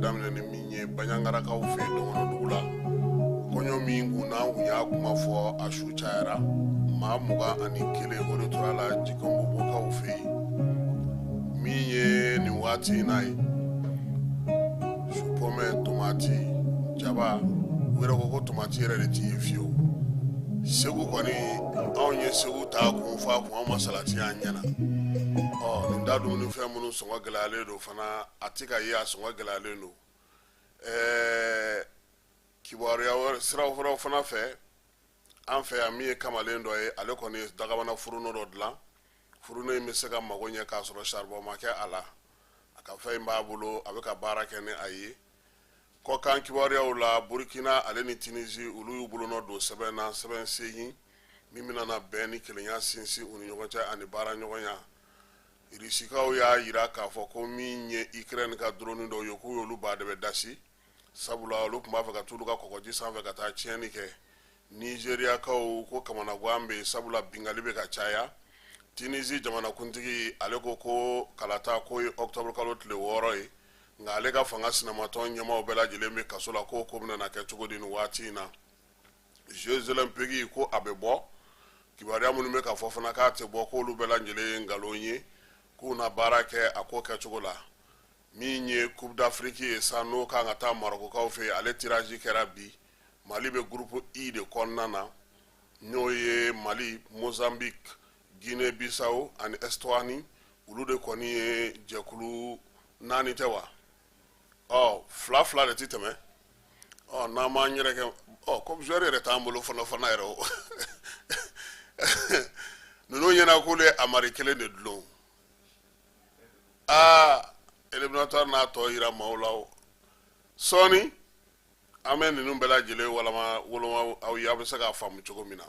daminɛ ni min ye Baɲangarakaw fɛ Dɔngɔnɔdugu la, kɔɲɔ min kun n'an kun y'a kuma fɔ, a su cayara, maa 21 o de tora la Jikɔnbobokaw fɛ yen. Min ye nin waati in na ye, supɔmɛ, tomati, jaba, u yɛrɛ ko ko tomati yɛrɛ de ti ye fiyewu. Segu kɔni, anw ye Segu ta kun fɔ a kun, anw ma salati y'an ɲɛ na. Ɔ nin da dumunifɛn minnu sɔngɔ gɛlɛyalen don fana, a ti ka ye, a sɔngɔ gɛlɛyalen don. Kibaruya wɛrɛ siraw wɛrɛw fana fɛ, an fɛ yan, min ye kamalen dɔ ye, ale kɔni ye dagabana furuno dɔ dilan. Furuno in bɛ se ka mago ɲɛ k'a sɔrɔ saribɔn ma kɛ a la. A ka fɛn in b'a bolo, a bɛ ka baara kɛ ni a ye. Kɔkan kibaruyaw la, Burkina ale ni Tunisie, olu y'u bolonɔ don sɛbɛn na, sɛbɛn 8 min bɛna na bɛn ni kelenya sinsin u ni ɲɔgɔn cɛ ani baara ɲɔgɔnya. Irisikaw y'a jira k'a fɔ ko min ye Ukraine ka drone dɔw ye, k'u y'olu ba de bɛ dasi, sabula olu tun b'a fɛ ka t'olu ka kɔgɔji sanfɛ ka taa tiɲɛni kɛ. Nizeriyakaw ko kamanagan bɛ yen, sabula binkanni bɛ ka caya. Tunisie jamanakuntigi, ale ko ko kalata ko ye octobre kalo tile 6 ye, nka ale ka fanga sinamatɔn ɲɛmaaw bɛɛ lajɛlen bɛ kaso la. K'o ko bɛna na kɛ cogo di nin waati in na? Jeux olympiques ko a bɛ bɔ, kibaruya minnu bɛ ka fɔ fana k'a tɛ bɔ, k'olu bɛɛ lajɛlen ye nkalon ye, k'u na baara kɛ a ko kɛcogo la. Min ye Coupe d'Afrique ye sa, n'o kan ka taa Marɔkukaw fɛ yen, ale tirage kɛra bi. Mali bɛ groupe I de kɔnɔna na, n'o ye Mali, Mozambique, Guinée Bissau ani Eswatini. Olu de kɔni ye jɛkulu 4 tɛ wa? Ɔ fila fila de tɛ tɛmɛ. Ɔ n'an m'an yɛrɛ kɛ, ɔ comme joueur yɛrɛ t'an bolo fana fana yɛrɛ, o ninnu ɲɛna k'olu ye amari kelen de dulon. Aa, éliminatoire n'a tɔ yira maaw la o. Sɔɔni an bɛ ninnu bɛɛ lajɛlen walama woloma aw ye, aw bɛ se k'a faamu cogo min na.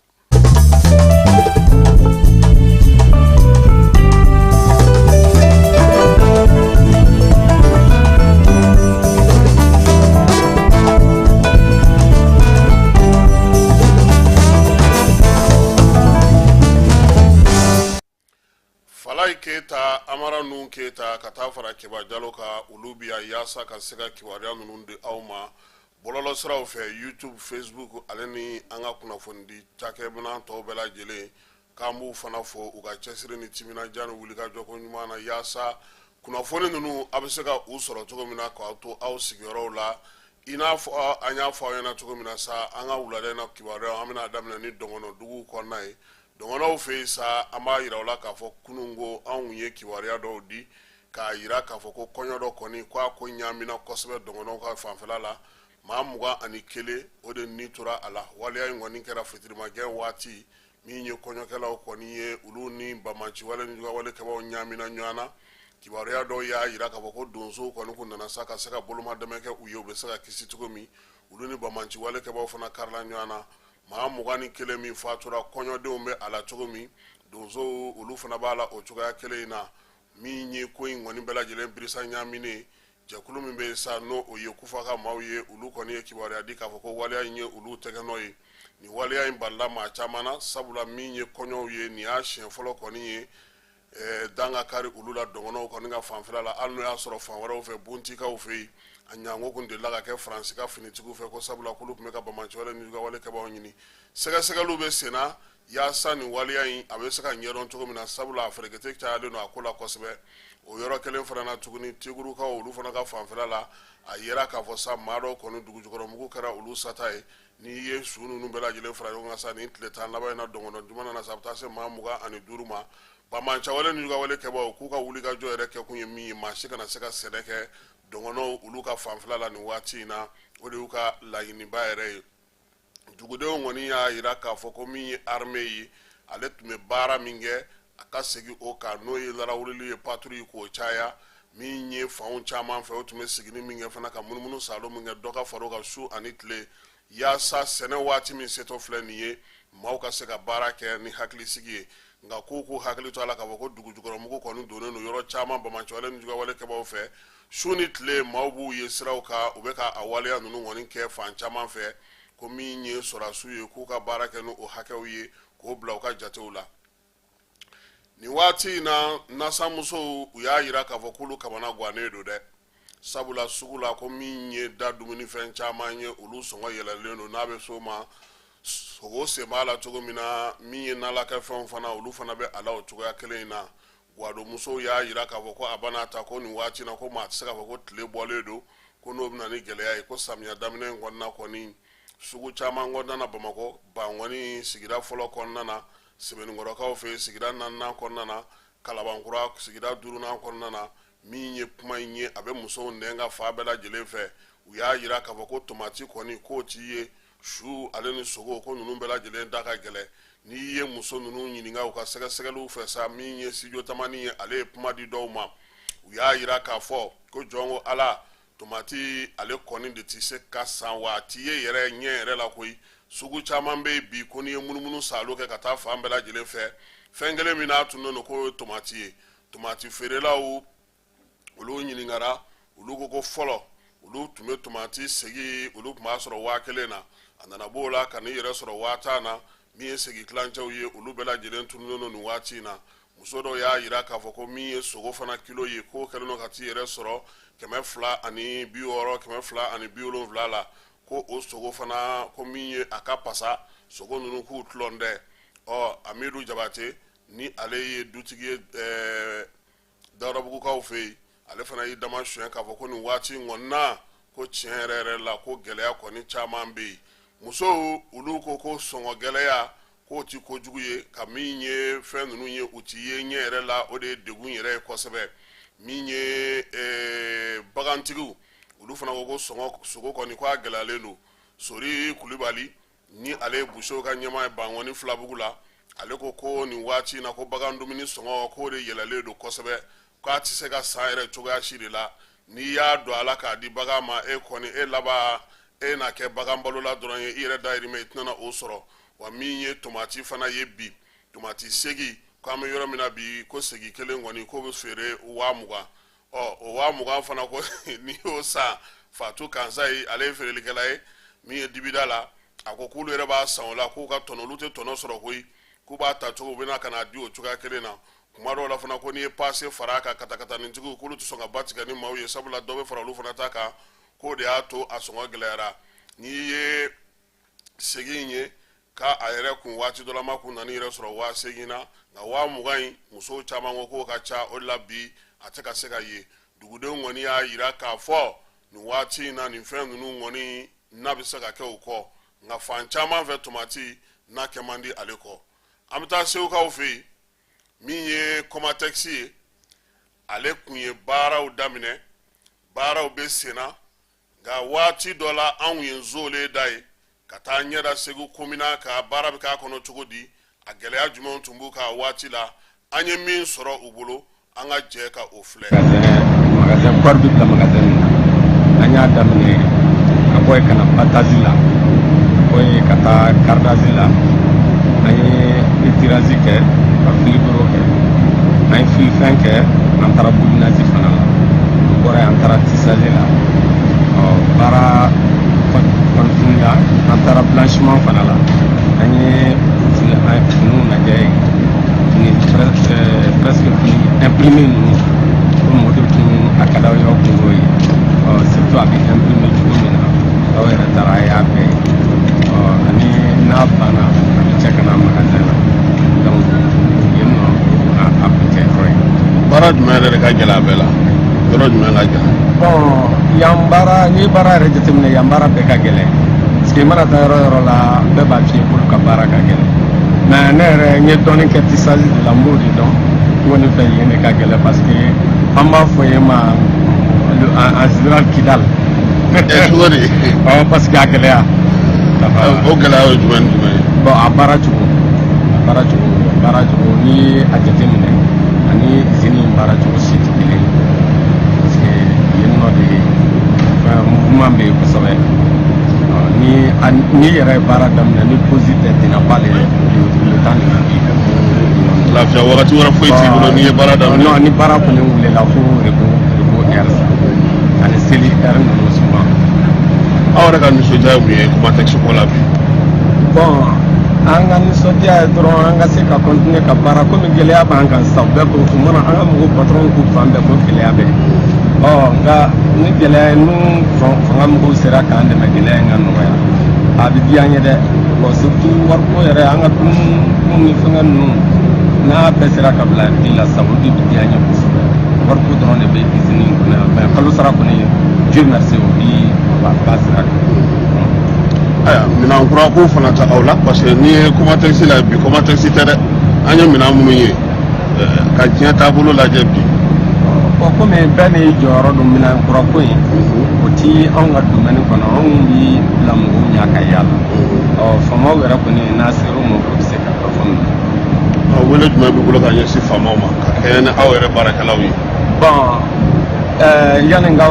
Falayi Keyita, Amara Nuhu Keyita, ka taa fara Keba Jalo kan, olu bi yan yaasa ka se ka kibaruya ninnu di aw ma bɔlɔlɔsiraw fɛ, YouTube, Facebook ale ni an ka kunnafonidi cakɛminɛn tɔw bɛɛ lajɛlen. K'an b'u fana fo u ka cɛsiri ni timinandiya ni wulikajɔko ɲuman na, yaasa kunnafoni ninnu a bɛ se ka u sɔrɔ cogo min na k'aw to aw sigiyɔrɔw la. I n'a fɔ an y'a fɔ aw ɲɛna cogo min na sa, an ka wulada in na kibaruya, an bɛna daminɛ ni Dɔngɔnɔ dugu kɔnɔna ye. Dɔngɔnɔw fɛ yen sa, an b'a yira u la k'a fɔ kunun ko anw ye kibaruya dɔw di k'a yira k'a fɔ ko kɔɲɔ dɔ kɔni ko a ko ɲaamina kosɛbɛ Dɔngɔnɔw ka fanfɛla la. Maa 21 o de ni tora a la. Waleya in kɔni kɛra fitirimagɛn waati min ye kɔɲɔkɛlaw kɔni ye, olu ni banbaanciwale ni juguyawale kɛbaaw ɲaamina ɲɔgɔn na. Kibaruya dɔw y'a yira k'a fɔ ko donsow kɔni kun nana sa ka se ka bolomadɛmɛ kɛ u ye, u bɛ se ka kisi cogo min. Olu ni banbaanciwale kɛbaaw fana karila ɲɔgɔn na. Maa 21 min fatura, kɔɲɔdenw bɛ a la cogo min, donsow olu fana b'a la o cogoya kelen in na. Min ye ko in kɔni bɛɛ lajɛlen birisa ɲaaminen, jɛkulu min bɛ yen sa, n'o o ye Kufa ka maaw ye, olu kɔni ye kibaruya di k'a fɔ ko waleya in ye olu tɛgɛnɔ ye. Nin waleya in balila maa caman na, sabula min ye kɔɲɔw ye, nin y'a siɲɛ fɔlɔ kɔni ye dan ka kari olu la Dɔngɔnɔw kɔni ka fanfɛla la, hali n'o y'a sɔrɔ fan wɛrɛw fɛ, Bontikaw fɛ yen, a ɲango kun delila ka kɛ Faransi ka finitigiw fɛ, ko sabula k'olu tun bɛ ka banbaanciwale ni juguyawale kɛbaaw ɲini. Sɛgɛsɛgɛliw bɛ senna yaasa nin waleya in a bɛ se ka ɲɛdɔn cogo min na, sabula a ferekete cayalen don a ko la kosɛbɛ. O yɔrɔ kelen fana na tuguni, Tigurukaw olu fana ka fanfɛla la, a yera k'a fɔ sa maa dɔw kɔni dugujukɔrɔmugu kɛra olu sata ye. N'i ye su ninnu bɛɛ lajɛlen fara ɲɔgɔn kan sa, nin tile 10 laban in na Dɔngɔnɔ jumɛn na sa, a bɛ taa se maa 25 ma. Banbaanciwale ni juguyawale kɛbaaw k'u ka wulikajɔ yɛrɛ kɛkun ye min ye, maa si kana se ka sɛnɛ kɛ Dɔngɔnɔw olu ka fanfɛla la nin waati in na, o de y'u ka laɲiniba yɛrɛ ye. Dugudenw kɔni y'a yira k'a fɔ ko min ye armée ye, ale tun bɛ baara min kɛ, a ka segin o kan, n'o ye larawulili ye, patrouille k'o caya. Min ye fanw caman fɛ, o tun bɛ sigini min kɛ fana, ka munumunu saalo min kɛ, dɔ ka far'o kan su ani tile, yaasa sɛnɛ waati min setɔ filɛ nin ye, maaw ka se ka baara kɛ ni hakilisigi ye. Nka k'u k'u hakili to a la k'a fɔ ko dugujukɔrɔmugu kɔni donnen don yɔrɔ caman banbaanciwale ni juguyawale kɛbaaw fɛ. Su ni tile, maaw b'u ye siraw kan, u bɛ ka a waleya ninnu kɔni kɛ fan caman fɛ. Ko min ye sɔrɔdasiw ye, k'u ka baara kɛ n'o hakɛw ye, k'o bila u ka jatew la. Nin waati in na, nasamusow u y'a yira k'a fɔ k'olu kamana gannen don dɛ. Sabula sugu la, ko min ye da dumunifɛn caman ye, olu sɔngɔ yɛlɛlen don. N'a bɛ s'o ma, sogo sen b'a la cogo min na, min ye nalakɛfɛnw fana, olu fana bɛ a la o cogoya kelen in na. Gwadonmusow y'a jira k'a fɔ ko a bana ta ko nin waati na, ko maa tɛ se k'a fɔ ko tile bɔlen don, ko n'o bɛ na ni gɛlɛya ye, ko samiya daminɛ in kɔnɔna kɔni, sugu caman kɔnɔna na Bamakɔ, Bankɔni sigida fɔlɔ kɔnɔna na, Sebeninkɔrɔkaw fɛ yen sigida naaninan kɔnɔna na, Kalabankura sigida duurunan kɔnɔna na. Min ye kuma in ye, a bɛ musow nɛn ka fan bɛɛ lajɛlen fɛ. U y'a jira k'a fɔ ko tomati kɔni, k'o ti ye, su ale ni sogo, ko ninnu bɛɛ lajɛlen da ka gɛlɛn. N'i ye muso ninnu ɲininka u ka sɛgɛsɛgɛliw fɛ sa, min ye Studio Tamani ye, ale ye kuma di dɔw ma. U y'a jira k'a fɔ ko jɔn ko Ala, tomati ale kɔni de tɛ se ka san wa a ti ye yɛrɛ ɲɛ yɛrɛ la koyi. Sugu caman bɛ yen bi, ko n'i ye munumunu saalo kɛ ka taa fan bɛɛ lajɛlen fɛ, fɛn kelen min n'a tunnen don, k'o ye tomati ye. Tomati feerelaw, olu ɲininkara, olu ko ko fɔlɔ olu tun bɛ tomati segi, olu tun b'a sɔrɔ 1000 na, a nana b'o la ka n'i yɛrɛ sɔrɔ 10,000 na. Min ye segi tilancɛw ye, olu bɛɛ lajɛlen tununnen don nin waati in na. Muso dɔw y'a jira k'a fɔ ko min ye sogo fana kilo ye, k'o kɛlen don ka t'i yɛrɛ sɔrɔ 260, 270 la, ko o sogo fana, ko min ye a ka pasa sogo ninnu, k'u tulon tɛ. Ɔ Amidu Jabate, ni ale ye dutigi ye Dawudabugukaw fɛ yen, ale fana y'i dama suɲɛ k'a fɔ ko nin waati in kɔni na, ko tiɲɛ yɛrɛ yɛrɛ la, ko gɛlɛya kɔni caman bɛ yen. Musow, olu ko ko sɔngɔ gɛlɛya, k'o ti kojugu ye, ka min ye fɛn ninnu ye, u ti ye ɲɛ yɛrɛ la, o de ye degun yɛrɛ ye kosɛbɛ. Min ye bagantigiw, olu fana ko ko sɔngɔ sogo kɔni, ko a gɛlɛyalen don. Sori Kulibali, ni ale ye busew ka ɲɛmaa ye Bankɔni Filabugu la, ale ko ko nin waati in na, ko bagan dumuni sɔngɔ, k'o de yɛlɛlen don kosɛbɛ, k'a tɛ se ka san yɛrɛ cogoya si de la. N'i y'a don a la k'a di bagan ma, e kɔni e laban e na kɛ bagan balola dɔrɔn ye, i yɛrɛ dayirimɛ i tɛna o sɔrɔ. Wa min ye tomati fana ye bi, tomati segi, k'an bɛ yɔrɔ min na bi, ko segi kelen kɔni, k'o bɛ feere 20,000. Ɔ o 20,000 fana, ko n'i y'o san, Fatu Kansayi, ale ye feerelikɛla ye min ye dibida la, a ko k'olu yɛrɛ b'a san o la, k'u ka tɔnɔ, olu tɛ tɔnɔ sɔrɔ koyi, k'u b'a ta cogo, u bɛna ka n'a di o cogoya kelen na. Kuma dɔw la fana, ko n'i ye pase fara a kan, katakatanitigiw, k'olu tɛ sɔn ka ba tigɛ ni maaw ye, sabula dɔ bɛ fara olu fana ta kan, k'o de y'a to a sɔngɔ gɛlɛyara. N'i ye segi in ye k'a a yɛrɛ kun waati dɔ la ma kun nana yɛrɛ sɔrɔ 8000 na, nka 20,000 in, musow caman ko k'o ka ca, o de la bi a tɛ ka se ka ye. Dugudenw kɔni y'a jira k'a fɔ nin waati in na, nin fɛn ninnu kɔni na bɛ se ka kɛ u kɔ, nka fan caman fɛ, tomati na kɛ man di ale kɔ. An bɛ taa Segukaw fɛ yen. Min ye Kɔmatɛkisi ye, ale kun ye baaraw daminɛ, baaraw bɛ senna, nka waati dɔ la anw ye nzolen da ye ka taa ɲɛda Segu komina ka baara bɛ k'a kɔnɔ cogo di, a gɛlɛya jumɛnw tun b'u kan waati la. An ye min sɔrɔ u bolo, an ka jɛ ka o filɛ. Magasin kɔɔri bɛ bila magasin min na, an y'a daminɛ ka bɔ yen ka na battage la, ka bɔ yen ka taa cardage la, an ye étirage kɛ, ka filiboro kɛ, an ye filifɛn kɛ, an taara bobinage fana la, an bɔra yen, an taara tissage la. Ɔ baara continue la, an taara blanchiment fana la, an ye finiw lajɛ yen, fini presque fini imprimé ninnu, ko mɔgɔ dɔ tun a ka d'aw ye, aw kun y'o ye. Ɔ surtout a bɛ imprimé cogo min na, aw yɛrɛ taara a y'a bɛɛ ye. Ɔ ani n'a banna, a bɛ cɛ ka na magasin na, donc yen nɔ a kuncɛ yɔrɔ ye. Baara jumɛn yɛrɛ de ka gɛlɛn a bɛɛ la? Yɔrɔ jumɛn ka gɛlɛn? Bon, yan baara, n'i ye baara yɛrɛ jateminɛ, yan baara bɛɛ ka gɛlɛn, parce que i mana taa yɔrɔ yɔrɔ la, bɛɛ b'a f'i ye k'olu ka baara ka gɛlɛn. Mais ne yɛrɛ n ye dɔɔnin kɛ tissage de la, n b'o de dɔn. N kɔni fɛ yen de ka gɛlɛn, parce que an b'a fɔ yen ma en général Kidal. Cogo di? Ɔ parce que a gɛlɛya. O gɛlɛya ye jumɛn ni jumɛn ye? Bon, a baara cogo, a baara cogo, a baara cogo, n'i ye a jateminɛ, ani usine in baara cogo si tɛ kelen ye, parce que yen nɔ de fɛn mouvement bɛ yen kosɛbɛ. Ni n'i yɛrɛ ye baara daminɛ ni pause tɛ, tu n'as pas le temps de vivre. Lafiya wagati wɛrɛ foyi t'i bolo n'i ye baara daminɛ? Non, ni baara kɔni wulila fo repos heure ani seli heure ninnu souvent. Aw yɛrɛ ka nisɔndiya ye mun ye Kɔmatɛkisi ko la bi? Bon, an ka nisɔndiya ye dɔrɔn an ka se ka continuer ka baara, komi gɛlɛya b'an kan sisan. Bɛɛ ko u mana an ka mɔgɔw patron k'u fan bɛɛ ko gɛlɛya bɛ. Ɔ nka ni gɛlɛya ye, n'u fanga mɔgɔw sera k'an dɛmɛ, gɛlɛya in ka nɔgɔya, a bɛ diya an ye dɛ. Bon, surtout wariko yɛrɛ, an ka dumuni ni fɛngɛ ninnu, n'a bɛɛ sera ka bila hakili la sisan, olu de bɛ diya an ye kosɛbɛ. Wariko dɔrɔn de bɛ usine in kɔnɔ yan, mais kalo sara kɔni, Dieu merci, o bi ba sira kan. Ayiwa, minɛn kura ko fana tɛ aw la, parce que n'i ye Comatex la bi, Comatex tɛ dɛ. An ye minɛn minnu ye ka diɲɛ taabolo lajɛ bi. Bon, komi bɛɛ n'i jɔyɔrɔ don, minɛn kura ko in, o ti anw ka domaine kɔnɔ. Anw bi bila mɔgɔw ɲɛ ka yaala. Ɔ faamaw yɛrɛ kɔni, n'a ser'o ma, olu bɛ se ka dɔ fɔ minɛ. Ɔ, wele jumɛn b'i bolo ka ɲɛsin faamaw ma ka kɛɲɛ ni aw yɛrɛ baarakɛlaw ye? Bon, yanni n ka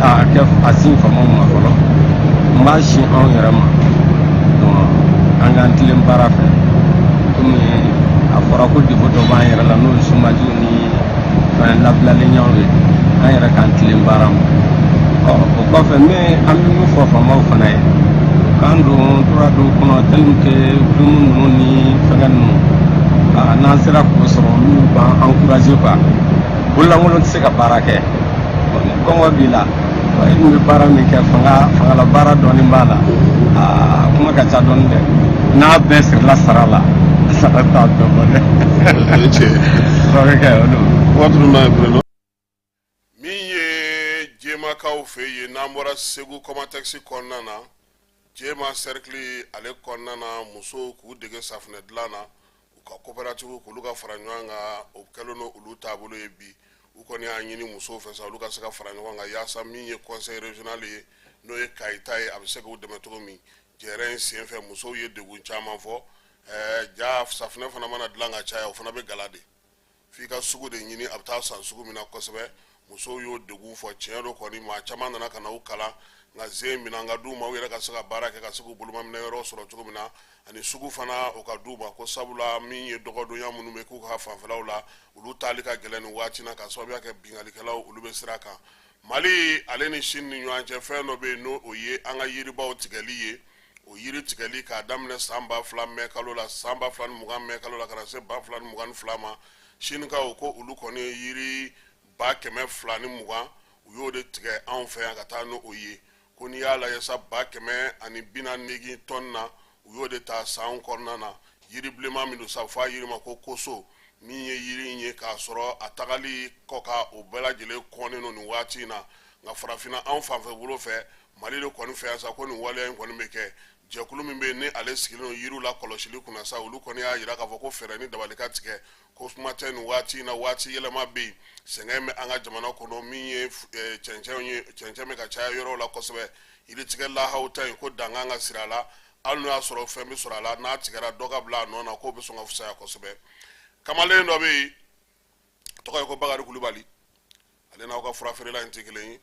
a kɛ a sin faamaw ma fɔlɔ, n b'a sin anw yɛrɛ ma. Donc an k'an tilen baara fɛ, komi a fɔra ko degun dɔ b'an yɛrɛ la, n'o ye chômage ni fɛn labilalenyaw ye. An yɛrɛ k'an tilen baara ma. Ɔ o kɔfɛ, min an bɛ min fɔ faamaw fana ye, k'an don tura dɔw kɔnɔ, tel que prime ninnu ni fɛngɛ ninnu, n'an sera k'o sɔrɔ, olu b'an encourager quoi. Bololankolon tɛ se ka baara kɛ. Ni kɔngɔ b'i la, e dun bɛ baara min kɛ, fanga fangala baara dɔɔnin b'a la. Aa, kuma ka ca dɔɔnin dɛ. N'a bɛɛ sirila sara la, sara t'a bɛɛ bɔ dɛ. Cɛ. O bɛ kɛ o don. Waati n'a ye prénom min ye jɛmakaw fɛ yen, n'an bɔra Segu Comatex kɔnɔna na, Jɛma cercle ale kɔnɔna na, musow k'u dege safunɛ dilan na, u ka coopérative k'olu ka fara ɲɔgɔn kan, o kɛlen don olu taabolo ye bi. U kɔni y'a ɲini musow fɛ sa, olu ka se ka fara ɲɔgɔn kan yaasa min ye conseil régional ye, n'o ye Kayita ye, a bɛ se k'u dɛmɛ cogo min. Jɛrɛ in senfɛ, musow ye degun caman fɔ. Ja safunɛ fana mana dilan ka caya, o fana bɛ gala de f'i ka sugu de ɲini, a bɛ taa san sugu min na kosɛbɛ. Musow y'o degun fɔ. Tiɲɛ don kɔni, maa caman nana ka na u kalan, nka zen minɛn ka d'u ma, u yɛrɛ ka se ka baara kɛ, ka se k'u bolomaminɛ yɔrɔ sɔrɔ cogo min na, ani sugu fana o ka d'u ma ko sabula min ye dɔgɔdonya minnu bɛ k'u ka fanfɛlaw la, olu taali ka gɛlɛn nin waati na, ka sababuya kɛ binkannikɛlaw olu bɛ sira kan. Mali ale ni Sini ni ɲɔgɔn cɛ, fɛn dɔ bɛ yen, n'o o ye an ka yiribaw tigɛli ye. O yiri tigɛli k'a daminɛ san 2000 mɛ kalo la, san 2020 mɛ kalo la, ka na se 2022 ma, Sinikaw ko olu kɔni ye yiri 220,000, u y'o de tigɛ anw fɛ yan ka taa n'o ye. Ko n'i y'a lajɛ sa, 148 tɔn na, u y'o de ta san kɔnɔna na. Yiri bilenman min don sa, f'a yiri ma ko koso, min ye yiri in ye k'a sɔrɔ a tagali kɔ ka o bɛɛ lajɛlen kɔnnen don nin waati in na. Nka farafinna anw fanfɛ bolo fɛ, Mali de kɔni fɛ yan sa, ko nin waleya in kɔni bɛ kɛ. Jɛkulu min bɛ yen ni ale sigilen don yiriw la kɔlɔsili kunna sa, olu kɔni y'a jira k'a fɔ ko fɛɛrɛ ni dabali ka tigɛ, ko kuma tɛ nin waati in na. Waati yɛlɛma bɛ yen, sɛgɛn bɛ an ka jamana kɔnɔ, min ye cɛncɛnw ye, cɛncɛn bɛ ka caya yɔrɔw la kosɛbɛ. Yiritigɛ lahaw ta yen, ko dankan ka siri a la, hali n'o y'a sɔrɔ fɛn bɛ sɔrɔ a la, n'a tigɛra dɔ ka bila a nɔ na, k'o bɛ sɔn ka fisaya kosɛbɛ. Kamalen dɔ bɛ yen, tɔgɔ ye ko Bakari Kulubali. Ale n'aw ka furafeerela in tɛ kelen ye.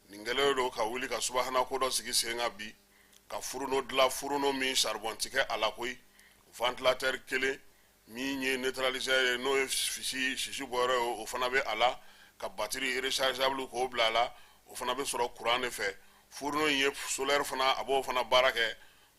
Nin kɛlen don ka wuli ka subahana ko dɔ sigi sen kan bi, ka fourneau dilan, fourneau min charbon ti kɛ a la koyi. Ventilateur kelen, min ye neutraliseur ye, n'o ye sisi bɔyɔrɔ ye, o fana bɛ a la, ka batterie rechargeable k'o bila a la, o fana bɛ sɔrɔ courant de fɛ. Fourneau in ye solaire fana, a b'o fana baara kɛ.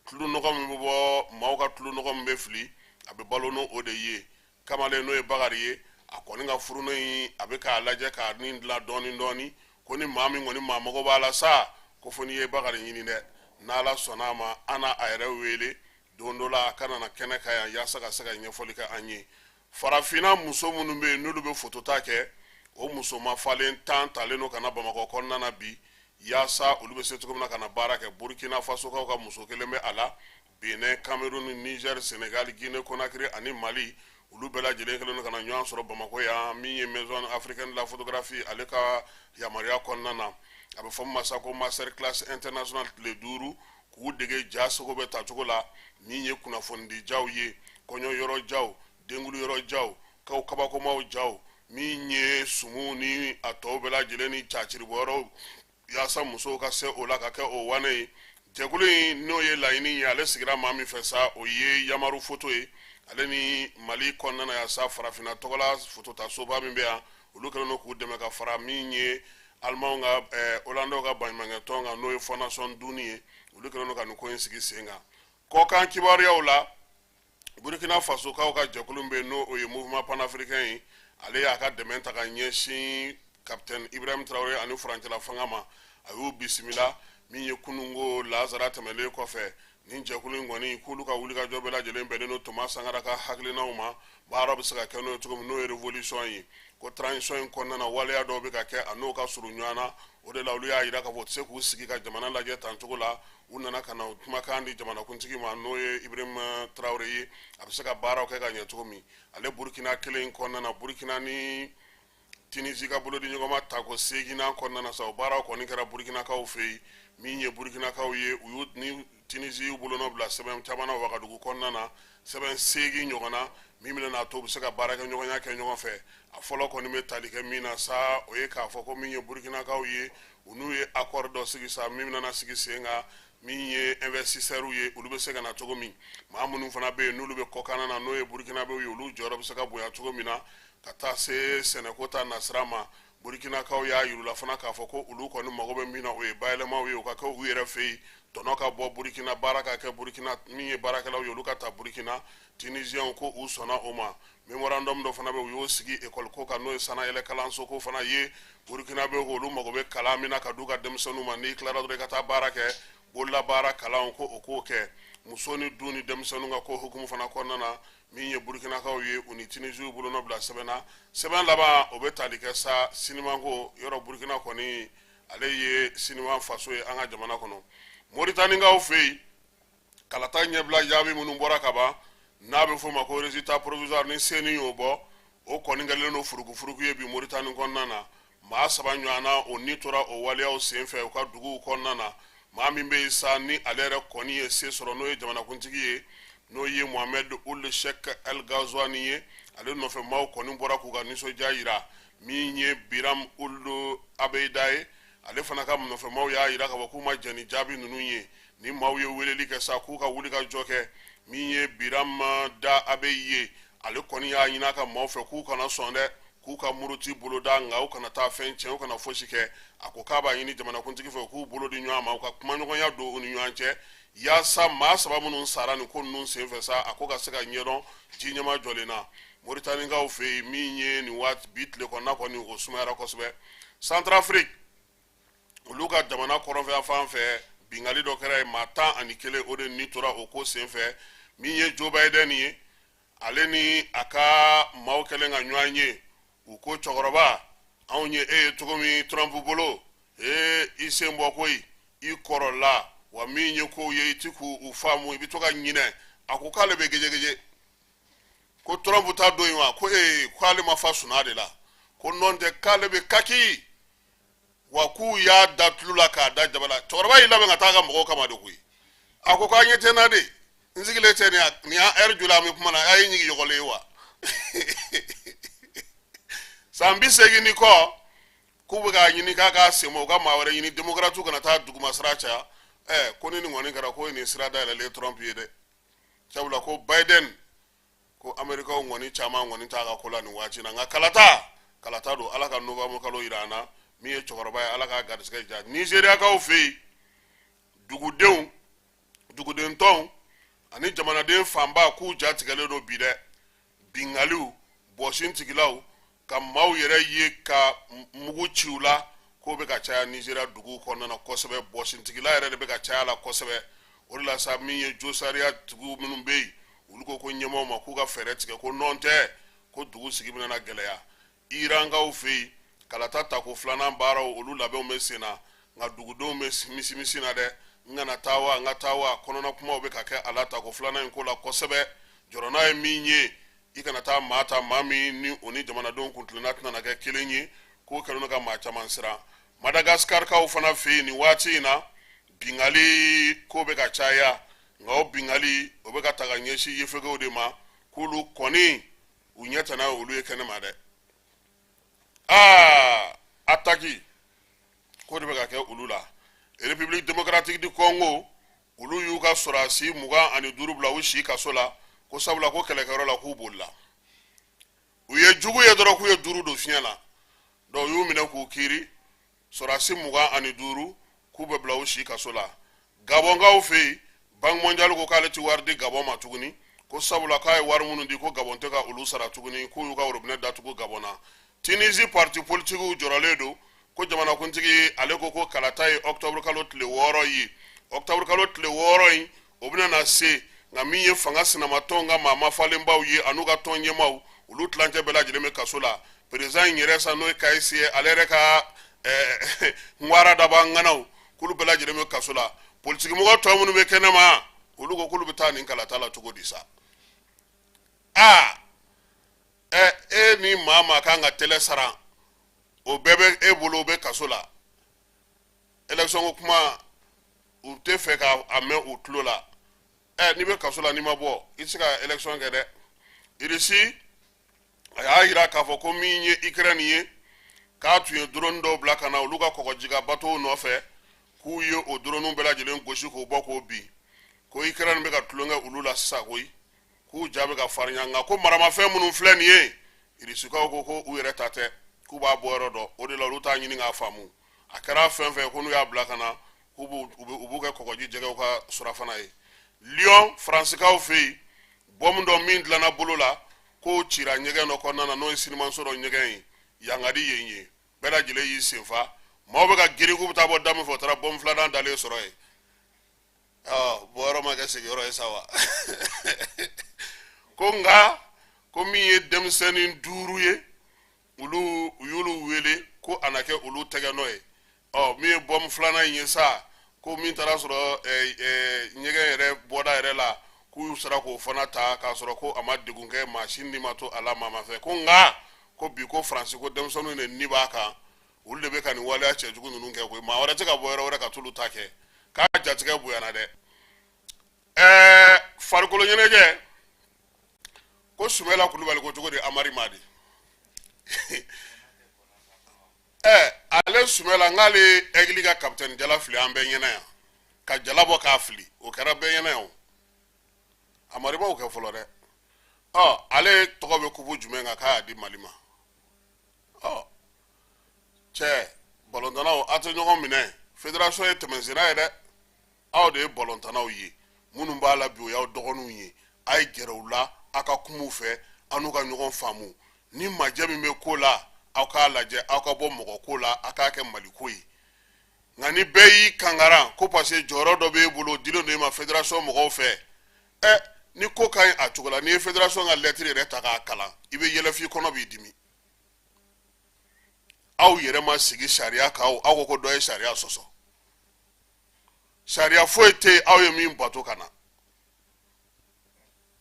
Tulu nɔgɔ min bɛ bɔ, maaw ka tulu nɔgɔ min bɛ fili, a bɛ balo n'o de ye. Kamalen n'o ye Bakari ye, a kɔni ka fourneau in, a bɛ k'a lajɛ k'a nin dilan dɔɔni dɔɔni. Ko ni maa min kɔni maa mago b'a la sa, ko fo n'i ye Bakari ɲini dɛ. N'Ala sɔnna a ma, an n'a a yɛrɛ wele don dɔ la, a ka na kɛnɛ kan yan yaasa ka se ka ɲɛfɔli kɛ an ye. Farafinna muso minnu bɛ yen n'olu bɛ fotota kɛ, o muso mafalen 10 talen don ka na Bamakɔ kɔnɔna na bi, yaasa olu bɛ se cogo min na ka na baara kɛ. Burkina Fasokaw ka muso kelen bɛ a la, Benin, Cameroun, Niger, Sénégal, Guinée Conakry ani Mali, olu bɛɛ lajɛlen kɛlen don ka na ɲɔgɔn sɔrɔ Bamakɔ yan. Min ye Maison africaine de la photographie ale ka yamaruya kɔnɔna na, a bɛ fɔ min ma sa ko master class international, tile 5, k'u dege ja seko bɛ tacogo la, min ye kunnafonidi jaw ye, kɔɲɔ yɔrɔ jaw, denkunli yɔrɔ jaw, kaw kabakomaw jaw, min ye sumu ni a tɔw bɛɛ lajɛlen ni caciribɔyɔrɔw, yaasa musow ka se o la ka kɛ o wane ye. Jɛkulu in, n'o ye laɲini ye, ale sigira maa min fɛ sa, o ye Yamaru Foto ye. Ale ni Mali kɔnɔna na yan sa, farafinna tɔgɔla fototasoba min bɛ yan, olu kɛlen don k'u dɛmɛ ka fara min ye Alimanw ka Holandaw ka baɲumankɛtɔn kan, n'o ye Fondation Duni ye. Olu kɛlen don ka nin ko in sigi sen kan. Kɔkan kibaruyaw la, Burkina Fasokaw ka jɛkulu bɛ yen, n'o ye Mouvement panafricain ye, ale y'a ka dɛmɛ ta ka ɲɛsin Kapitɛni Ibrahim Traoré ani furancɛla fanga ma, a y'u bisimila. Min ye kununko lazara tɛmɛlen kɔfɛ, nin jɛkulu in kɔni k'olu ka wulikajɔ bɛɛ lajɛlen bɛnnen don Thomas Sankara ka hakilinaw ma, baara bɛ se ka kɛ n'o ye cogo min, n'o ye révolution ye. Ko transition in kɔnɔna na, waleya dɔw bɛ ka kɛ, a n'o ka surun ɲɔgɔn na. O de la, olu y'a jira k'a fɔ u tɛ se k'u sigi ka jamana lajɛ tan cogo la. U nana ka na kumakan di jamanakuntigi ma, n'o ye Ibrahim Traoré ye, a bɛ se ka baaraw kɛ ka ɲɛ cogo min. Ale Burukina kelen in kɔnɔna na, Burukina ni Tunisie ka bolodi ɲɔgɔnma tako seeginnan kɔnɔna na sa, o baaraw kɔni kɛra Burukinakaw fɛ yen. Min ye Burukinakaw ye, u y'u ni Tunisie y'u bolonɔ bila sɛbɛn caman na Wagadugu kɔnɔna na, sɛbɛn 8 ɲɔgɔn na, min bɛna n'a to u bɛ se ka baarakɛɲɔgɔnya kɛ ɲɔgɔn fɛ. A fɔlɔ kɔni bɛ tali kɛ min na sa, o ye k'a fɔ ko min ye Burukinakaw ye, u n'u ye accord dɔ sigi sa, min bɛna sigi sen kan, min ye investisseurs ye, olu bɛ se ka na cogo min, maa minnu fana bɛ yen n'olu bɛ kɔkanna na, n'o ye Burukinabew ye, olu jɔyɔrɔ bɛ se ka bonya cogo min na, ka taa se sɛnɛko ta nasira ma. Burukinakaw y'a yir'u la fana k'a fɔ ko olu kɔni mago bɛ min na, o ye bayɛlɛmaw ye, u ka kɛ u yɛrɛ fɛ yen, tɔnɔ ka bɔ Burukina, baara ka kɛ Burukina, min ye baarakɛlaw ye, olu ka ta Burukina. Tunisienw ko u sɔnna o ma. Memorandum dɔ fana bɛ, u y'o sigi ekɔli ko kan, n'o ye sanayɛlɛ kalanso ko fana ye. Burukinabew ko olu mago bɛ kalan min na ka d'u ka denmisɛnninw ma, n'i tilara dɔrɔn i ka taa baara kɛ, bololabaara kalanw, ko o k'o kɛ. Muso ni du ni denmisɛnninw ka ko hukumu fana kɔnɔna na, min ye Burukinakaw ye, u ni Tunisiw bolonɔ bila sɛbɛn na. Sɛbɛn laban, o bɛ tali kɛ sa sinimako yɔrɔ. Burukina kɔni, ale ye sinima faso ye an ka jamana kɔnɔ. Moritanikaw fɛ yen, kalata ɲɛbila jaabi minnu bɔra ka ban, n'a bɛ f'o ma ko résultat provisoire, ni CENI y'o bɔ, o kɔni kɛlen don furukufuruku ye bi Moritani kɔnɔna na. Maa 3 ɲɔgɔnna o ni tora o waleyaw senfɛ u ka duguw kɔnɔna na. Maa min bɛ yen sa, ni ale yɛrɛ kɔni ye se sɔrɔ, n'o ye jamanakuntigi ye, n'o ye Mohamed Ould Cheikh El Ghazouani ye, ale nɔfɛ maaw kɔni bɔra k'u ka nisɔndiya jira. Min ye Biram Ould Abeida ye, ale fana ka nɔfɛmaw y'a jira k'a fɔ k'u ma jɛn ni jaabi ninnu ye. Ni maaw ye weleli kɛ sa k'u ka wuli ka jɔ kɛ. Min ye Biram Dah Abeid ye, ale kɔni y'a ɲini a ka maaw fɛ k'u kana sɔn dɛ k'u ka muruti boloda, nka u kana taa fɛn tiɲɛ, u kana fosi kɛ. A ko k'a b'a ɲini jamanakuntigi fɛ k'u bolo di ɲɔgɔn ma, u ka kumaɲɔgɔnya don u ni ɲɔgɔn cɛ, yaasa maa 3 minnu sara nin ko ninnu senfɛ sa, a ko ka se ka ɲɛdɔn ji ɲɛma jɔlen na. Moritanikaw fɛ yen, min ye nin waati bi tile kɔnɔna kɔni, o sumayara kosɛbɛ. Centrafrique, olu ka jamana kɔrɔnfɛ fan fɛ, binkanni dɔ kɛra yen, maa 11 o de ni tora o ko senfɛ. Min ye Joe Biden ye, ale ni a ka maaw kɛlen ka ɲɔgɔn ye, u ko cɛkɔrɔba, anw ye e ye cogo min Trump bolo, ee i sen bɔ koyi, i kɔrɔla wa, min ye kow ye i ti k'u faamu, i bɛ to ka ɲinɛ. A ko k'ale bɛ gejegeje, ko Trump ta don in wa, ko ee k'ale ma fa sunaa de la, ko nɔntɛ k'ale bɛ kaki wa, k'u y'a da tulu la k'a da jaba la. Cɛkɔrɔba y'i labɛn ka taa a ka mɔgɔw kama de koyi. A ko k'a ɲɛ tɛ n na de, n sigilen tɛ nin y'a ɛri joli an bɛ kuma na, a ye ɲigi yɔgɔlen ye wa, san 80 ni kɔ, k'u bɛ k'a ɲini k'a k'a sen bɔ, u ka maa wɛrɛ ɲini, démocrates kana taa duguma sira caya. Ko ni nin kɔni kɛra, ko nin sira dayɛlɛlen Trump ye dɛ, sabula ko Biden, ko Amerikaw kɔni caman kɔni t'a ka ko la nin waati na. Nka kalata kalata don, Ala ka novembre kalo yira an na. Min ye cɛkɔrɔba ye, Ala k'a garisɛgɛ diya. Nizeriyakaw fɛ yen, dugudenw, dugudentɔnw ani jamanaden fanba k'u ja tigɛlen don bi dɛ. Binkaliw, bɔsintigilaw ka maaw yɛrɛ ye ka mugu ci u la, k'o bɛ ka caya Nizeriya duguw kɔnɔna na kosɛbɛ. Bɔsintigila yɛrɛ de bɛ ka caya la kosɛbɛ. O de la sa, min ye josariya tigiw minnu bɛ yen, olu ko ko ɲɛmaaw ma k'u ka fɛɛrɛ tigɛ, ko nɔn tɛ ko dugu sigi bɛna na gɛlɛya. Irankaw fɛ yen, kalata tako filanan baaraw, olu labɛnw bɛ sen na, nka dugudenw bɛ misimisi na dɛ, n kana taa wa, n ka taa wa, kɔnɔna kumaw bɛ ka kɛ a la tako filanan in ko la kosɛbɛ. Jɔrɔna ye min ye, i kana taa maa ta, maa min ni o ni jamanadenw kuntilenna tɛna na kɛ kelen ye, k'o kɛlen don ka maa caman siran. Madagaskarikaw fana fɛ yen, nin waati in na, binkanni ko bɛ ka caya, nka o binkanni o bɛ ka ta ka ɲɛsin yefegew de ma, k'olu kɔni u ɲɛ tɛ n'a ye olu ye kɛnɛma dɛ. Aa, ataki ko de bɛ ka kɛ olu la. République démocratique du Congo, olu y'u ka sɔrɔdasi 25 bila u si kaso la, ko sabula ko kɛlɛkɛyɔrɔ la k'u bolila, u ye jugu ye dɔrɔn k'u ye duuru don fiɲɛ na. Donc u y'u minɛ k'u kiiri, sɔrɔdasi 25 k'u bɛ bila u si kaso la. Gabɔnkaw fɛ yen, Banque mondiale ko k'ale tɛ wari di Gabɔn ma tuguni, ko sabula k'a ye wari minnu di, ko Gabɔn tɛ ka olu sara tuguni, k'u y'u ka robinet datugu Gabɔn na. Tunisie parti politikiw jɔrɔlen don ko jamanakuntigi ale ko ko kalata ye octobre kalo tile 6 ye. Octobre kalo tile 6 in, o bɛna na se, nka min ye fanga sinamatɔnw ka maa mafalenbaw ye an'u ka tɔn ɲɛmaaw, olu tilancɛ bɛɛ lajɛlen bɛ kaso la. Président in yɛrɛ sa, n'o ye Kayisi ye, ale yɛrɛ ka ŋwara daba ŋanaw, k'olu bɛɛ lajɛlen bɛ kaso la. Politikimɔgɔ tɔ minnu bɛ kɛnɛma, olu ko k'olu bɛ taa nin kalata la cogo di sa? Aa, ɛ, e ni maa maa kan ka tɛlɛ sara, o bɛɛ bɛ e bolo, o bɛ kaso la. Élection ko kuma, u tɛ fɛ ka a mɛn u tulo la. Ɛ, n'i bɛ kaso la, n'i ma bɔ, i tɛ se ka élection kɛ dɛ. Irisi a y'a yira k'a fɔ ko min ye Ukraine ye, k'a tun ye drone dɔw bila ka na olu ka kɔgɔji bateau nɔfɛ, k'u ye o drone bɛɛ lajɛlen gosi k'o bɔ k'o bin, ko Ukraine bɛ ka tulonkɛ olu la sisan koyi, k'u ja bɛ ka farinya. Nka ko maramafɛn minnu filɛ nin ye, irisikaw ko ko u yɛrɛ ta tɛ, k'u b'a bɔ yɔrɔ dɔn. O de la olu t'a ɲini k'a faamu. A kɛra fɛn fɛn ko n'u y'a bila ka na, k'u b'u kɛ kɔgɔji jɛgɛw ka surafana ye. Lyon, Faransikaw fɛ yen, bɔmu dɔ min dilanna bolo la, k'o cira ɲɛgɛn dɔ kɔnɔna na, n'o ye sinimanso dɔ ɲɛgɛn ye, yangadi yen ye, bɛɛ lajɛlen y'i senfa. Maaw bɛ ka girin k'u bɛ taa bɔ da min fɛ, o taara bɔmu filanan dalen sɔrɔ yen. Bɔyɔrɔ ma kɛ sigiyɔrɔ ye sa wa. Ko nka ko min ye denmisɛnnin 5 ye, olu u y'olu wele ko a na kɛ olu tɛgɛ nɔ ye. Ɔ, min ye bɔmu filanan in ye sa, ko min taara sɔrɔ ɲɛgɛn yɛrɛ bɔda yɛrɛ la, k'u sera k'o fana ta k'a sɔrɔ ko a ma degun kɛ maa si ni ma to a la maa ma fɛ. Ko nka ko bi ko Faransi ko denmisɛnninw de ni b'a kan, olu de bɛ ka nin waleya cɛjugu ninnu kɛ koyi, maa wɛrɛ tɛ ka bɔ yɔrɔ wɛrɛ ka t'olu ta kɛ, k'a jatigɛ bonyana dɛ. Ɛɛ, farikolo ɲɛnajɛ, ko Sumayila Kulubali ko cogo di Amari ma di? Ɛ, ale Sumayila, n'ale Aigle ka capitaine jala fili an bɛɛ ɲɛna yan, ka jala bɔ k'a fili, o kɛra bɛɛ ɲɛna yan. O Amari m'o kɛ fɔlɔ dɛ. Ɔ, ale tɔgɔ bɛ kupu jumɛn kan k'a y'a di Mali ma? Ɔ cɛ, balontannaw, aw tɛ ɲɔgɔn minɛ. Fédération ye tɛmɛsenna ye dɛ. Aw de ye balontannaw ye, minnu b'a la bi, o y'aw dɔgɔninw ye. A ye gɛrɛ u la, aw ka kuma u fɛ, aw n'u ka ɲɔgɔn faamu. Ni majɛ min bɛ ko la, aw k'a lajɛ, aw ka bɔ mɔgɔ ko la, aw k'a kɛ Mali ko ye. Nka ni bɛɛ y'i kangaran ko parce que jɔyɔrɔ dɔ b'e bolo, o dilen don e ma fédération mɔgɔw fɛ, ɛ, ni ko ka ɲi a cogo la, n'i ye fédération ka lɛtiri yɛrɛ ta k'a kalan, i bɛ yɛlɛ f'i kɔnɔ b'i dimi. Aw yɛrɛ ma sigi sariya kan, aw ko ko dɔ ye sariya sɔsɔ. Sariya foyi tɛ yen aw ye min bato ka na.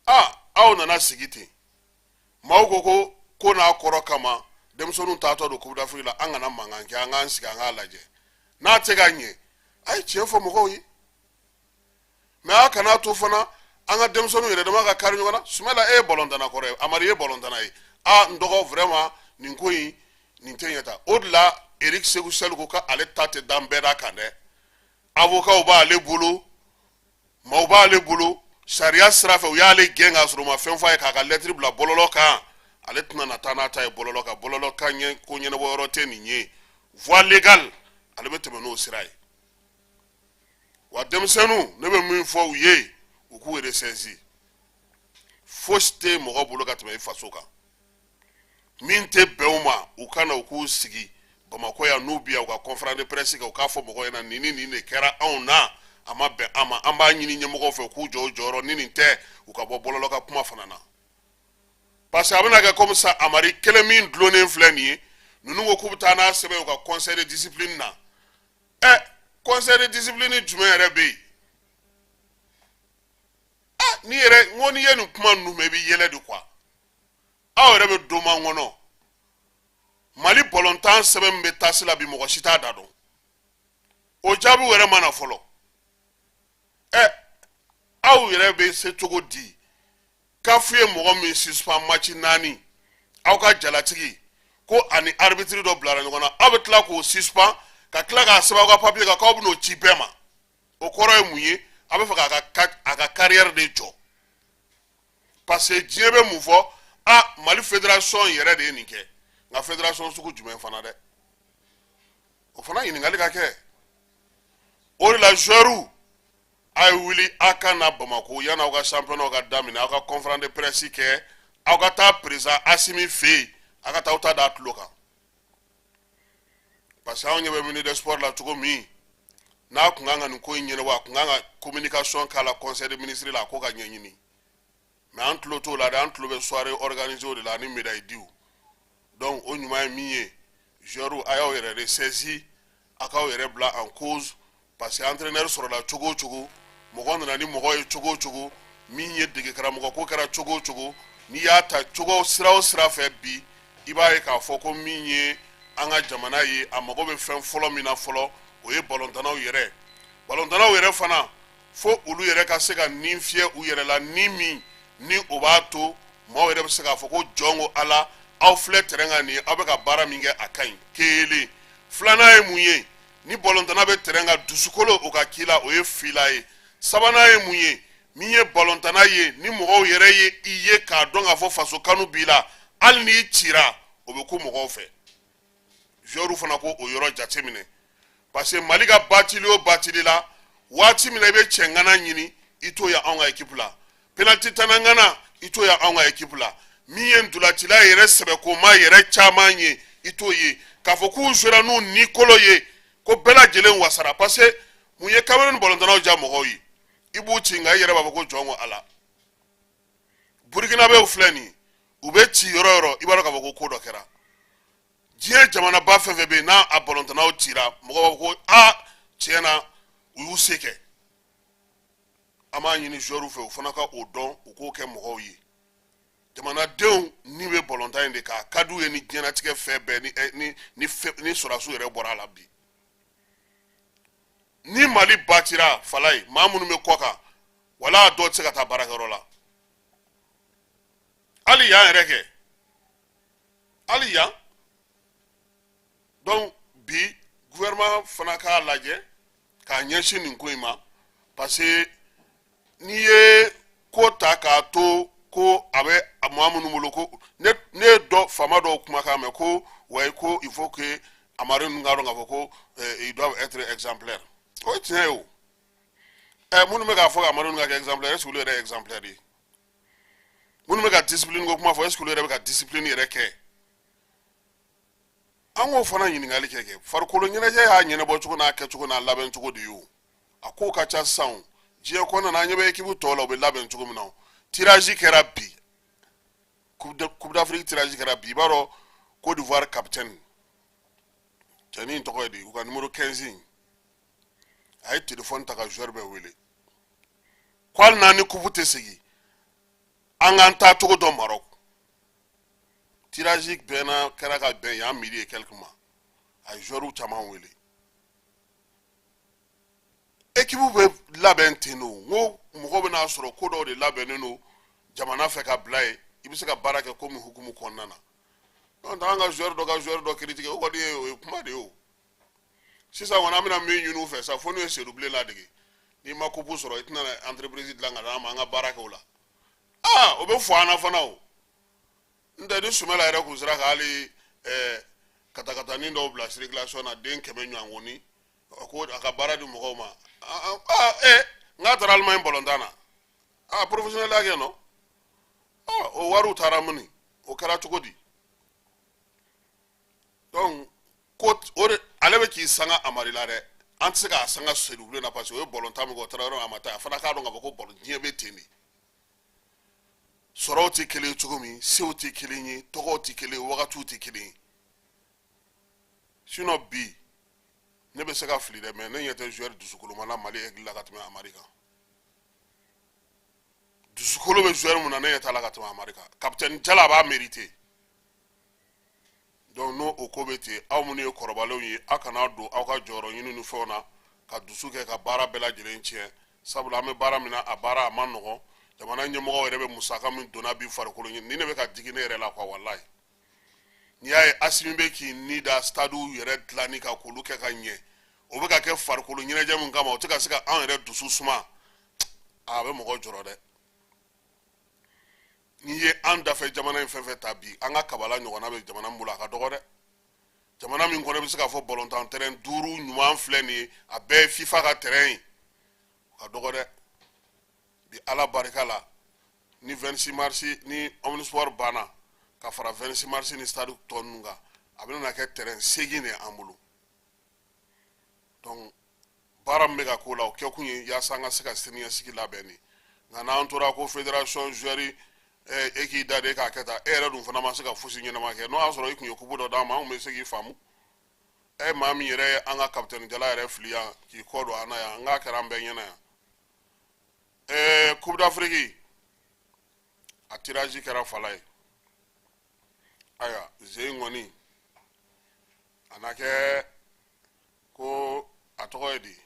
Aa, aw nana sigi ten, maaw ko ko ko n'a kɔrɔ kama denmisɛnninw taatɔ don Coupe d'Afrique la, an kana mankan kɛ, an k'an sigi, an k'a lajɛ n'a tɛ ka ɲɛ. A ye tiɲɛ fɔ mɔgɔw ye, mais a kana to fana an ka denmisɛnninw yɛrɛ dama ka kari ɲɔgɔn na. Sumayila, e ye balontanna kɔrɔ ye, Amari ye balontanna ye. A n dɔgɔ, vraiment, nin ko in, nin tɛ ɲɛ ta. O de la Eric Sekou Chelle ko k'ale ta tɛ da bɛɛ da kan dɛ. Avocat b'ale bolo, maaw b'ale bolo sariya sira fɛ. U y'ale gɛn k'a sɔrɔ u ma fɛn fɔ a ye, k'a ka lɛtiri bila bɔlɔlɔ kan. Ale tɛna na taa n'a ta ye bɔlɔlɔ kan. Bɔlɔlɔ kan ɲɛ ko ɲɛnabɔ yɔrɔ tɛ nin ye. Voie légale, ale bɛ tɛmɛ n'o sira ye. Wa denmisɛnninw, ne bɛ min fɔ u ye, u k'u yɛrɛ sɛnsin. Fosi tɛ mɔgɔ bolo ka tɛmɛ i faso kan. Min tɛ bɛn u ma, u ka na, u k'u sigi Bamakɔ yan, n'u bi yan, u ka conférence de presse kɛ, u k'a fɔ mɔgɔw ɲɛna nin ni nin de kɛra anw na, a ma bɛn an ma, an b'a ɲini ɲɛmɔgɔw fɛ u k'u jɔ u jɔyɔrɔ. Ni nin tɛ, u ka bɔ bɔlɔlɔ ka kuma fana na, parce que a bɛna kɛ komi sa Amari kelen min dulonnen filɛ nin ye. Ninnu ko k'u bɛ taa n'a sɛbɛn u ka conseil de discipline na. Ɛ, conseil de discipline jumɛn yɛrɛ bɛ yen? Ah, n'i yɛrɛ n ko n'i ye nin kuma ninnu mɛn, i bɛ yɛlɛ de quoi. Aw yɛrɛ bɛ doman kɔnɔ. Mali balontan sɛbɛn min bɛ tasi la bi, mɔgɔ si t'a da dɔn, o jaabiw yɛrɛ ma na fɔlɔ. Ɛ, aw yɛrɛ bɛ se cogo di CAF ye mɔgɔ min suspend match 4, aw ka jalatigi ko ani arbitre dɔ bilara ɲɔgɔn na, aw bɛ tila k'o suspend, ka tila k'a sɛbɛn aw ka papier kan k'aw bɛn'o ci bɛɛ ma? O kɔrɔ ye mun ye? A bɛ fɛ k'a ka carrière de jɔ, parce que diɲɛ bɛ mun fɔ? A Mali fédération yɛrɛ de ye nin kɛ. Nka fédération sugu jumɛn fana dɛ? O fana ɲininkali ka kɛ. O de la joueurs, a ye wuli, a ka na Bamakɔ yan'aw ka championnat ka daminɛ, aw ka conférence de presse kɛ, aw ka taa président Asimi fɛ yen. A ka taa aw ta d'a tulo kan, parce que anw ɲɛ bɛ ministre des sports la cogo min n'a kun kan ka nin ko in ɲɛnabɔ, a kun kan ka communication k'a la conseil des ministres la, a ko ka ɲɛɲini. Mais an tulo t'o la dɛ, an tulo bɛ soirée organisée o de la ani médaille diw. Donc o ɲuman ye min ye, joueurs, a y'aw yɛrɛ ressaisi, a k'aw yɛrɛ bila en cause, parce que entraîneur sɔrɔla cogo o cogo, mɔgɔ nana ni mɔgɔ ye cogo o cogo, min ye dege karamɔgɔ ko kɛra cogo o cogo, n'i y'a ta cogo sira o sira fɛ bi, i b'a ye k'a fɔ ko min ye an ka jamana ye, a mago bɛ fɛn fɔlɔ min na fɔlɔ, o ye balontannaw yɛrɛ. Balontannaw yɛrɛ fana, fo olu yɛrɛ ka se ka nin fiyɛ u yɛrɛ la, ni min ni o b'a to maaw yɛrɛ bɛ se k'a fɔ ko jɔn ko Ala, aw filɛ terrain kan nin ye, aw bɛ ka baara min kɛ, a ka ɲi. Kelen filanan ye mun ye? Ni balontanna bɛ terrain kan, dusukolo o ka k'i la, o ye fila ye. Sabanan ye mun ye? Min ye balontanna ye, ni mɔgɔw yɛrɛ ye i ye k'a dɔn k'a fɔ faso kanu b'i la, hali n'i cira, o bɛ ku mɔgɔw fɛ. Joueurs fana ko o yɔrɔ jateminɛ, parce que Mali ka batili o batili la, waati min na i bɛ cɛŋana ɲini, i t'o ye anw ka équipe la. Penalty tanna ŋana, i t'o ye anw ka équipe la. Min ye ntolacila yɛrɛ sɛbɛkoma yɛrɛ caman ye, i t'o ye k'a fɔ k'u jouera n'u ni kolo ye ko bɛɛ lajɛlen wasara. Parce que mun ye Cameroun balontannaw ja mɔgɔw ye? I b'u ci, nka i yɛrɛ b'a fɔ ko jɔn ko Ala. Burukinabew filɛ nin ye, u bɛ ci yɔrɔ o yɔrɔ, i b'a dɔn k'a fɔ ko ko dɔ kɛra. Diɲɛ jamanaba fɛn fɛn bɛ yen n'a a balontannaw cira, mɔgɔw b'a fɔ ko aa, tiɲɛ na, u y'u se kɛ. An b'a ɲini joueurs fɛ, u fana ka o dɔn, u k'o kɛ mɔgɔw ye. Jamanadenw ni bɛ balontan in de kan, a ka d'u ye ni diɲɛlatigɛ fɛn bɛɛ ni ni ni ni sɔrɔdasiw yɛrɛ bɔra a la bi. Ni Mali batira fala ye, maa minnu bɛ kɔ kan, wala a dɔw tɛ se ka taa baarakɛyɔrɔ la hali yan yɛrɛ kɛ, hali yan. Donc bi, gouvernement fana k'a lajɛ k'a ɲɛsin nin ko in ma, parce que n'i ye ko ta k'a to ko a bɛ maa minnu bolo, ko ne ye dɔ faama dɔw kumakan mɛn ko wayi, ko il faut que Amari ninnu k'a dɔn k'a fɔ ko ils doivent être exemplaires. O ye tiɲɛ ye o. Minnu bɛ k'a fɔ k'Amari ninnu ka kɛ exemplaire, est ce que olu yɛrɛ ye exemplaire ye? Minnu bɛ ka discipline ko kuma fɔ, est ce que olu yɛrɛ bɛ ka discipline yɛrɛ kɛ? An k'o fana ɲininkali kɛ. Farikolo ɲɛnajɛ y'a ɲɛnabɔ cogo n'a kɛcogo n'a labɛn cogo de ye o. A kow ka ca sisan o. Diɲɛ kɔnɔna na, an ɲɛ bɛ équipe tɔw la, u bɛ labɛn cogo min na o. Tirage kɛra bi, Coupe d'Afrique tirage kɛra bi. I b'a dɔn, Côte d'Ivoire capitaine cɛnin in tɔgɔ ye di, u ka numéro 15 in, a ye téléphone ta ka joueur bɛɛ wele ko hali n'an ni coupe tɛ segin, an k'an taa cogo dɔn Maroc. Tirage bɛnna kɛra ka bɛn yan midi et quelque ma. A ye joueur caman wele. Équipe bɛ labɛn ten no. N ko mɔgɔ bɛna sɔrɔ ko dɔw de labɛnnen don jamana fɛ ka bila yen, i bɛ se ka baara kɛ komi hukumu kɔnɔna na. Donc an ka joueur dɔ ka joueur dɔ critiquer, o kɔni ye, o ye kuma de ye o. Sisan kɔni, an bɛna min ɲini u fɛ sa, fo n'u ye Seydou Bilen ladege. N'i ma coupe sɔrɔ, i tɛna entreprise dilan ka d'an ma an ka baara kɛ o la. Aa, o bɛ fɔ an na fana o. N tɛ ni Sumala yɛrɛ kun sera ka hali katakatanin dɔw bila circulation na, den 100 ɲɔgɔn ko a ka baara di mɔgɔw ma. Aa, n k'a taara Allemagne balontan na, aa, professionnel y'a kɛ nɔ. O wariw taara mini? O kɛra cogo di? Donc ko o de ale bɛ k'i sanga Amari la dɛ. An tɛ se k'a sanga Seydou Bilen na, parce que o ye balontan min kɛ, o taara yɔrɔ min, a ma taa. A fana k'a dɔn k'a fɔ ko balon diɲɛ bɛ ten de. Sɔrɔw tɛ kelen ye cogo min, sew tɛ kelen ye, tɔgɔw tɛ kelen ye, wagatiw tɛ kelen ye. Sinon bi, ne bɛ se ka fili dɛ, mais ne ɲɛ tɛ joueur dusukoloma na Mali aigle la ka tɛmɛ Amari kan. Dusukolo bɛ joueur mun na, ne ɲɛ t'a la ka tɛmɛ Amari kan. Capitaine Jala b'a mérité. Donc n'o o ko bɛ ten, aw minnu ye kɔrɔbalenw ye, aw kana don aw ka jɔyɔrɔ ɲini ni fɛnw na ka dusu kɛ ka baara bɛɛ lajɛlen tiɲɛ, sabula an bɛ baara min na, a baara a ma nɔgɔn. Jamana ɲɛmɔgɔw yɛrɛ bɛ musaka min donna bi farikolo ɲini ni ne bɛ ka digi ne yɛrɛ la quoi. Walayi, n'i y'a ye Asimi bɛ k'i ni da stade yɛrɛ dilanni kan k'olu kɛ ka ɲɛ, o bɛ ka kɛ farikolo ɲɛnajɛ min kama, o tɛ ka se ka anw yɛrɛ dusu suma, a bɛ mɔgɔ jɔrɔ dɛ. N'i ye an dafɛ jamana in fɛn fɛn ta bi, an ka kabala ɲɔgɔnna bɛ jamana min bolo, a ka dɔgɔ dɛ. Jamana min kɔnɔ i bɛ se k'a fɔ balontan terrain duuru ɲuman filɛ nin ye, a bɛɛ ye FIFA ka terrain ye, o ka dɔgɔ dɛ. Bi, Ala barika la, ni 26 mars ni omnisport banna, Ka fara 26 mars ni stade tɔ ninnu kan, a bɛna kɛ terrain 8 de ye an bolo. Donc baara min bɛ ka k'o la, o kɛkun ye yaasa an ka se ka siniɲɛsigi labɛn de. Nka n'an tora ko fédération joueur, e k'i da de k'a kɛ tan, e yɛrɛ dun fana ma se ka fosi ɲɛnama kɛ. N'o y'a sɔrɔ i tun ye kupu dɔ d'an ma, anw bɛ se k'i faamu. Ɛ, maa min yɛrɛ ye an ka kapitɛni jala yɛrɛ fili yan k'i kɔ don an na yan, n k'a kɛra an bɛɛ ɲɛna yan. Coupe d'Afrique a tirage kɛra fala ye. Ayiwa, ze in kɔni a na kɛ ko a tɔgɔ ye di?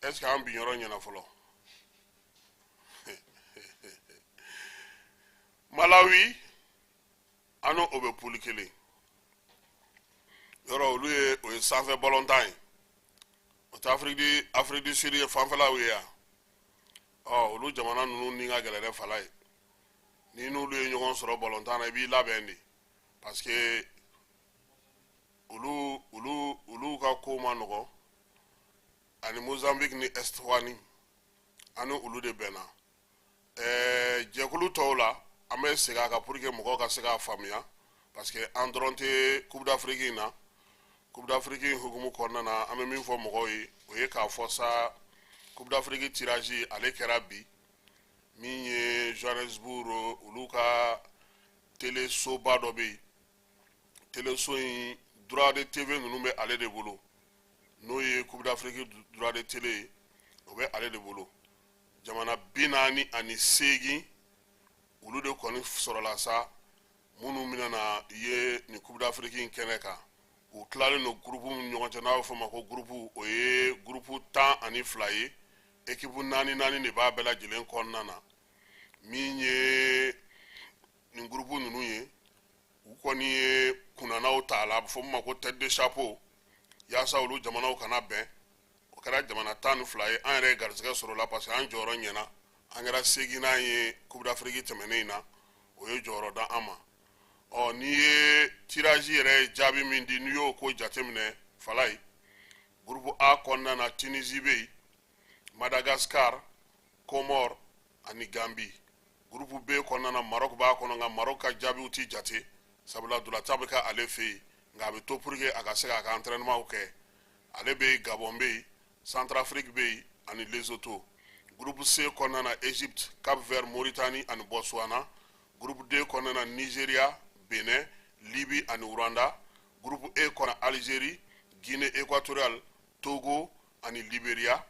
Est ce que an bin yɔrɔ ɲɛna fɔlɔ? Malawi, an n'o bɛ poule kelen yɔrɔ. Olu ye, o ye sanfɛ balontan ye, o tɛ Afrique du Sud ye fanfɛlaw ye yan. Ɔ, olu jamana ninnu ni ka gɛlɛn dɛ, fala ye. Ni n'olu ye ɲɔgɔn sɔrɔ balontan na, i b'i labɛn de, parce que olu ka ko ma nɔgɔ. Ani Mozambique ni Eswatini, ani olu de bɛnna. Jɛkulu tɔw la, an bɛ segin a kan pour que mɔgɔw ka se k'a faamuya, parce que an dɔrɔn tɛ Coupe d'Afrique in na. Coupe d'Afrique in hukumu kɔnɔna na, an bɛ min fɔ mɔgɔw ye, o ye k'a fɔ sa, Coupe d'Afrique tirage ale kɛra bi. Min ye Johannesburg, olu ka telesoba dɔ bɛ yen, teleso in droit de TV ninnu bɛ ale de bolo, n'o ye Coupe d'Afrique droit de télé ye, o bɛ ale de bolo. Jamana 48, olu de kɔni sɔrɔla sa minnu bɛna na ye nin Coupe d'Afrique in kɛnɛ kan. U tilalen don groupe min ɲɔgɔn cɛ, n'a bɛ fɔ o ma ko groupe, o ye groupe 12 ye. Équipe naani naani de b'a bɛɛ lajɛlen kɔnɔna na. Min ye nin groupe ninnu ye, u kɔni ye kunnanaw ta a la, a bɛ fɔ min ma ko tête de chapeau, yaasa olu jamanaw kana bɛn. O kɛra jamana 12 ye. An yɛrɛ ye garisɛgɛ sɔrɔ o la, parce que an jɔyɔrɔ ɲɛna, an kɛra seginnan ye Coupe d'Afrique tɛmɛnen in na, o ye jɔyɔrɔ da an ma. Ɔ, n'i ye tirage yɛrɛ ye jaabi min di, n'i y'o ko jateminɛ, fala ye, groupe A kɔnɔna na, Tunisie bɛ yen, Madagascar, Comore ani Gambie. Groupe B kɔnɔna na, Maroc b'a kɔnɔ, nka Maroc ka jaabiw ti jate, sabula ntolatan bɛ kɛ ale fɛ yen, nka a bɛ to pour que a ka se k'a ka entraînement kɛ. Ale bɛ yen, Gabon bɛ yen, Centrafrique bɛ yen ani Lesotho. Groupe C kɔnɔna na, Égypte, Cap Vert, Mauritanie ani Botswana. Groupe D kɔnɔna na, Nigeria, Benin, Libye ani Rwanda. Groupe E kɔnɔ, Algérie, Guinée équatoriale, Togo ani Liberia.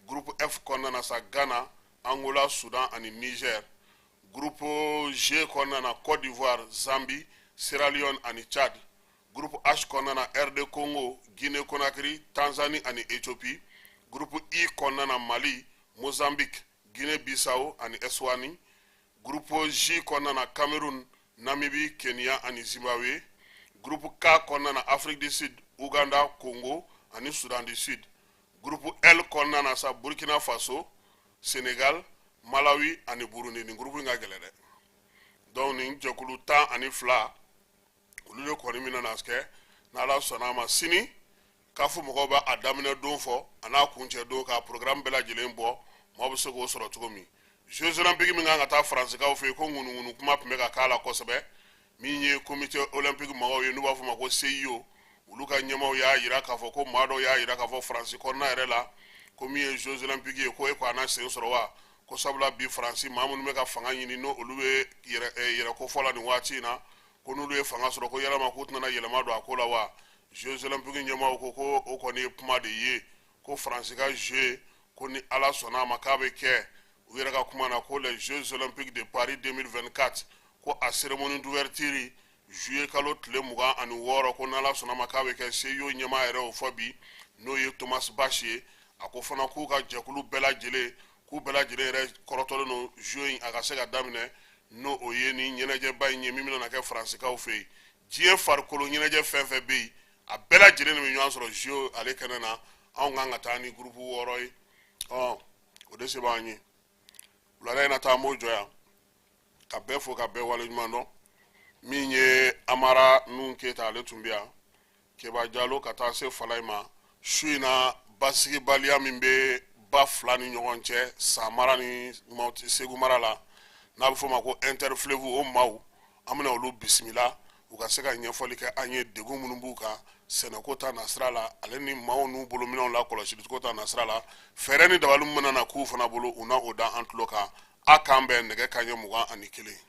Groupe F kɔnɔna na sa, Ghana, Angola, Soudan ani Niger. Groupe G kɔnɔna na, Côte d'Ivoire, Zambie, Sierra Leone ani Tchad. Groupe H kɔnɔna na, RD Congo, Guinée Conakry, Tanzanie ani Éthiopie. Groupe I kɔnɔna na, Mali, Mozambique, Guinée Bissau ani Eswatini. Groupe J kɔnɔna na, Cameroun, Namibie, Kenya ani Zimbabwe. Groupe K kɔnɔna na, Afrique du Sud, Ouganda, Congo ani Soudan du Sud. Groupe L kɔnɔna na sa, Burkina Faso, Sénégal, Malawi ani Burundi. Nin groupe in ka gɛlɛn dɛ. Donc nin jɛkulu 12, olu de kɔni bɛna na kɛ. N'Ala sɔnna a ma, sini CAF mɔgɔw bɛ a daminɛ don fɔ a n'a kuncɛ don, k'a programme bɛɛ lajɛlen bɔ, maaw bɛ se k'o sɔrɔ cogo min. Jeux olympiques min kan ka taa Faransikaw fɛ yen, ko ŋunuŋunu kuma tun bɛ ka k'a la kosɛbɛ. Min ye comité olympique mɔgɔw ye, n'u b'a fɔ o ma ko CIO, olu ka ɲɛmaaw y'a jira k'a fɔ ko maa dɔw y'a jira k'a fɔ Faransi kɔnɔna yɛrɛ la ko min ye Jeux olympiques ye, ko e ko a na sen sɔrɔ wa? Ko sabula bi Faransi maa minnu bɛ ka fanga ɲini, n'o olu bɛ yɛrɛ kofɔ la nin waati in na, ko n'olu ye fanga sɔrɔ, ko yalama k'u tɛna yɛlɛma don a ko la wa? Jeux olympiques ɲɛmaaw ko o kɔni ye kuma de ye, ko Faransi ka jeux, ko ni Ala sɔnna a ma, k'a bɛ kɛ. U yɛrɛ ka kuma na, ko les Jeux olympiques de Paris 2024, ko a cérémonie d'ouverture, juillet kalo tile 26, ko n'Ala sɔnna a ma, k'a bɛ kɛ. CIO ɲɛmaa yɛrɛ y'o fɔ bi, n'o ye Thomas Bach ye. A ko fana k'u ka jɛkulu bɛɛ lajɛlen, k'u bɛɛ lajɛlen yɛrɛ kɔrɔtɔlen don jeux in a ka se ka daminɛ, n'o o ye ni ɲɛnajɛba in ye min bɛna kɛ Faransikaw fɛ yen. Diɲɛ farikolo ɲɛnajɛ fɛn fɛn bɛ yen, a bɛɛ lajɛlen de bɛ ɲɔgɔn sɔrɔ jeux ale kɛnɛ na. Anw kan ka taa ni groupe 6 ye. Ɔ, o de se b'an ye. Wulada in na taa, an b'o jɔ yan ka bɛɛ fo ka bɛɛ waleɲuman dɔn. Min ye Amara Nun Keyita, ale tun bɛ yan, Keba Jalo, ka taa se Falayi ma. Su in na, basigibaliya min bɛ ba fila ni ɲɔgɔn cɛ, San mara ni Segu mara la, n'a bɛ f'o ma ko interfleuve, o maaw An bɛna olu bisimila u ka se ka ɲɛfɔli kɛ an ye degun minnu b'u kan sɛnɛko ta nasira la, ale ni maaw n'u bolominɛnw la kɔlɔsiliko ta nasira la. Fɛɛrɛ ni dabali mana na k'u fana bolo, u na o da an tulo kan. A k'an bɛn nɛgɛ kanɲɛ 21.